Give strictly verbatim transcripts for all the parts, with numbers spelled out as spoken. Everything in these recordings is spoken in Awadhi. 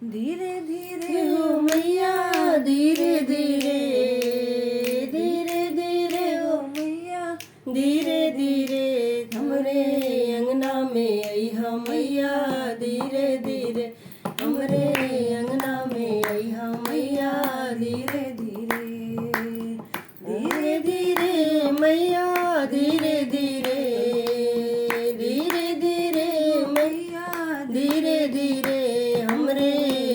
धीरे धीरे हो मैया, धीरे धीरे, धीरे धीरे हो मैया, धीरे धीरे हमरे अंगना में अइहा मैया, धीरे धीरे हमरे अंगना में अइहा मैया, धीरे धीरे। धीरे धीरे मैया, धीरे धीरे, धीरे धीरे मैया, धीरे धीरे हमरे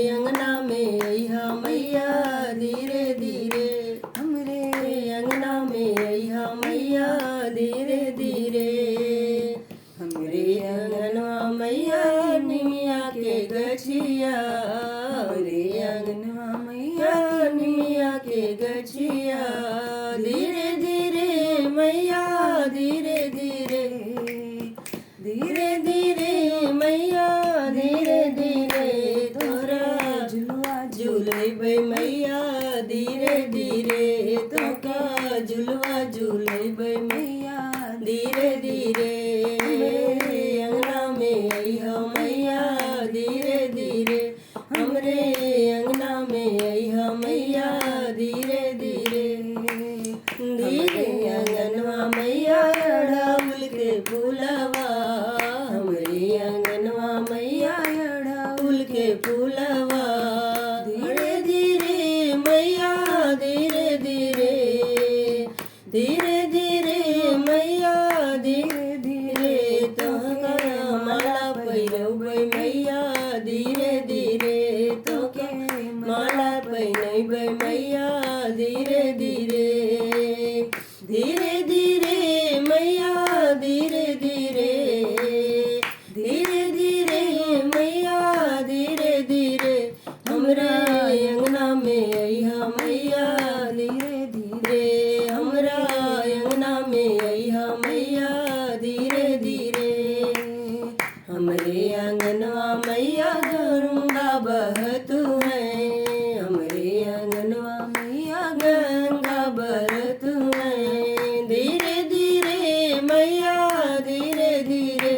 अंगना में अइहा मैया, धीरे धीरे हमरे अंगना में अइहा मैया, धीरे धीरे। हमरे अंगनवा मैया निमिया के गछिया, हमरे अंगनवा मैया निमिया के गछिया। धीरे धीरे मैया, धीरे धीरे, धीरे धीरे मैया, धीरे धीरे तोरा झुलवा झुलैबै मैया, धीरे धीरे तोका झुलवा झुलैबै मैया, धीरे धीरे अंगना में अइहा मैया, धीरे धीरे हमरे अंगना में अइहा मैया, धीरे धीरे। धीरे अंगनवा मैया अड़हुल के फूलवा, हमरे अंगनवा मैया अड़हुल के फूलवा। धीरे धीरे मैया, धीरे धीरे, धीरे धीरे मैया, धीरे धीरे तोहका माला पहिरबै मैया, धीरे धीरे तोहका माला पहिरबै मैया, धीरे धीरे। धीरे धीरे मैया, धीरे धीरे, धीरे धीरे मैया, धीरे धीरे हमरा अंगना में अइहा मैया, धीरे धीरे हमरा अंगना में अइहा मैया, धीरे धीरे। हमरे अंगनवा मैया गंगा बहत है, हमरे अंगनवा मैया गंगा बहत है। धीरे धीरे मैया, धीरे धीरे,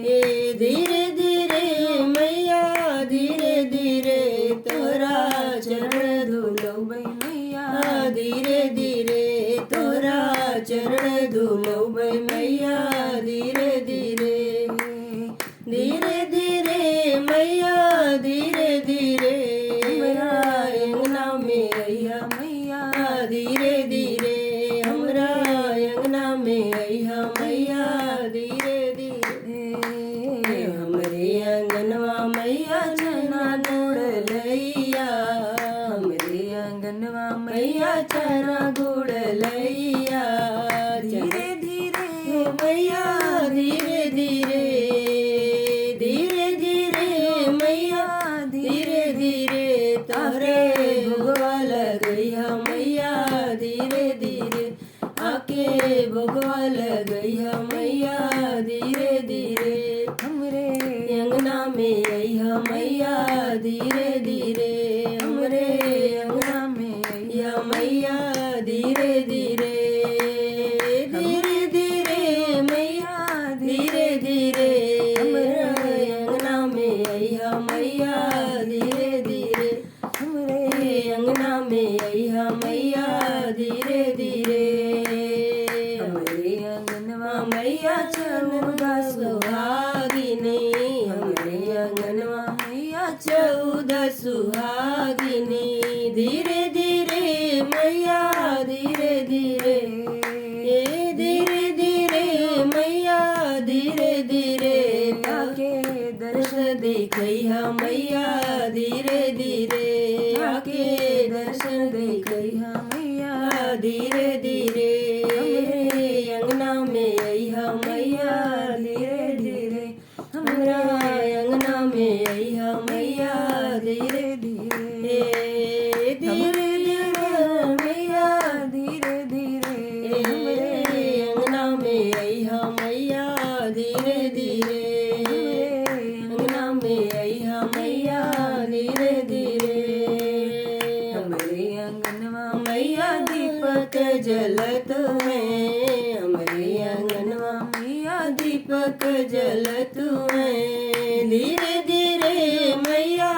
ए धीरे धीरे मैया, धीरे धीरे तोरा चरण धुलौबै मैया, धीरे धीरे तोरा चरण धुलौबै मैया, धीरे धीरे। धीरे धीरे मैया, धीरे धीरे हमरा अंगना में अइहा मैया, धीरे धीरे हमरा अंगना में अइहा मैया, धीरे धीरे। हमरे अंगनवा मैया चना गुड़ लइया, हमरे अंगनवा मैया चना गुड़ लइया। धीरे धीरे मैया, धीरे धीरे, धीरे धीरे मैया, धीरे धीरे तोहरे भोगवा लगइहा मैया, धीरे धीरे आके भोगवा लगइहा मैया, धीरे धीरे हमरे अंगना में अइहा मैया, धीरे धीरे हमरे अंगना में अइहा मैया, धीरे धीरे, धीरे धीरे मैया, धीरे धीरे हमरे अंगना में अइहा मैया, धीरे धीरे हमरे अंगना में अइहा मैया, धीरे धीरे। हमरे अंगनवा मैया चौदह सुहागिनी, हमरे अंगनवा मैया चौदह सुहागिनी। धीरे धीरे मैया, धीरे धीरे, ए धीरे धीरे मैया, धीरे धीरे आके दर्शन देखइहा मैया, धीरे धीरे आके दर्शन देखइहा मैया, धीरे धीरे हमरे अंगना में अइहा मैया, धीरे धीरे हमरा अंगना में अइहा मैया, धीरे धीरे, धीरे धीरे मैया, धीरे धीरे हमरे अंगना में अइहा मैया, धीरे धीरे हमरे अंगना में अइहा मैया, धीरे धीरे। हमरे अंगनवा मैया दीपक जलत है, हमरे अंगनवा मैया दीपक जलत है। धीरे धीरे मैया,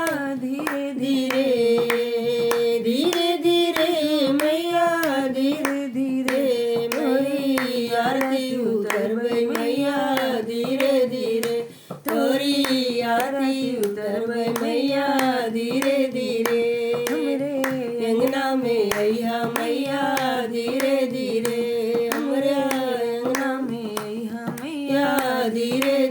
या धीरे